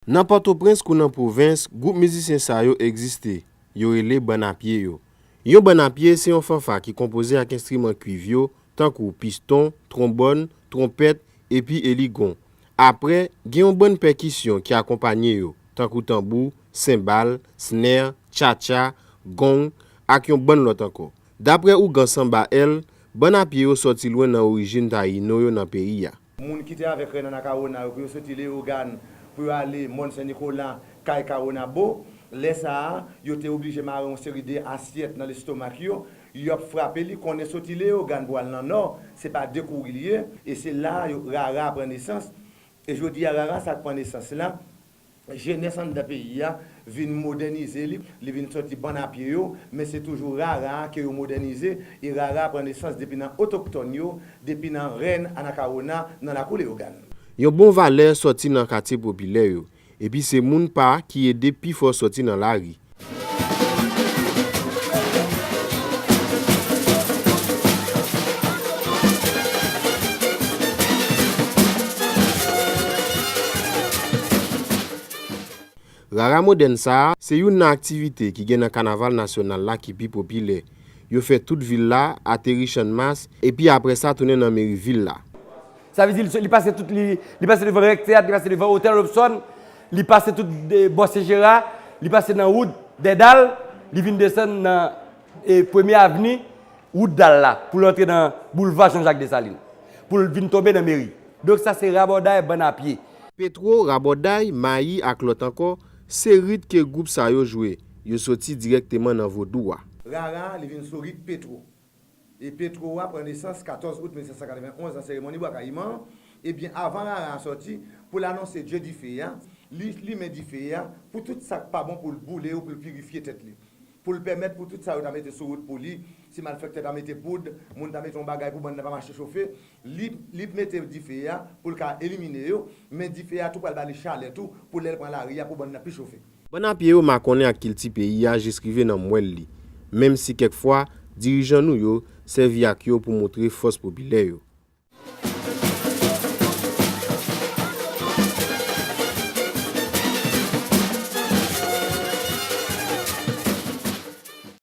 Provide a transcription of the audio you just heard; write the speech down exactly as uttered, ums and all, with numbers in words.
Nan Pòtoprens kou nan pwovens, gwoup mizisyen sa yo egziste. Yo rele bann a pye yo. Yon bann a pye se yon fanfa ki konpoze ak enstriman kwiv yo, tankou piston, twonbòn, twonpèt, epi eligon. Apre, gen yon bann pèkisyon ki akonpanye yo, tankou tanbou, senbal, snè, tchatcha, gong, ak yon bann lòt ankò. Dapre ougan Sanba L, bann a pye yo sòti lwen nan orijin Tayino yo nan peyi a. Moun ki te avèk rèn Anakawona yo pou yo soti Leyogàn pou yo ale Mòn Sen Nikola, kay Kawonabo. Lè sa a, yo te oblije mare yon seri de asyèt nan lestomak yo. Y ap frape li, konnen soti Leyogàn pou al nan Nò, se pa de kouri li ye. E se la a yo, rara pran nesans. E jodi a, rara sa k pran nesans la, jenès anndan peyi a vin modènize li, li vin sòti bann a pye yo, men se toujou rara a ke yo modènize, e rara a pran nesans depi nan otoktòn yo, depi nan rèn Anakawona, nan lakou Leyogàn. Yon bon valè sòti nan katye popilè yo, epi se moun pa ki ede pifò sòti nan lari. Rara modèn sa a, se youn nan aktivite ki gen nan kanaval nasyonal la ki pi popilè. Yo fè tout vil la, ateri Channmas, epi apre sa tounen nan meri vil la. Sa vle di, li, li pase tout, li, li pase devan Rèk Teyat, li pase devan Otèl Lobson, li pase tout de, bò Sen Jera, li pase nan wout Dèdal, li vin desann nan, e, Premye Avni, wout Dal la, pou l antre nan boulva Jan Jak Desalin, pou l vin tonbe nan meri. Donk sa se rabòday bann a pye. Petwo, rabòday, mayi ak lòt ankò, se rit ke gwoup sa yo jwe. Yo soti dirèkteman nan vodou a. Rara, li vin sou rit Petwo. E Petwo a pran nesans katòz out mil sèt san katrevenn onz nan seremoni Bwa Kayiman. Ebyen, avan rara a sòti, pou l anonse dye dife a, li limen dife a pou tout sa k pa bon pou l boule ou pou l pirifye tèt li. Pou l pèmèt pou tout sa yo ta mete sou wout pou li, si malfektè ta mete poud, moun ta mete yon bagay pou bann nan pa mache chofe, li, li mete dife a pou l ka elimine yo, men dife a tou pral ba li chalè tou pou lè l pran lari a pou bann nan pi chofe. Bann a pye yo makonnen ak kilti peyi a jis rive nan mwèl li. Menm si kèk fwa, dirijan nou yo sèvi ak yo pou montre fòs popilè yo.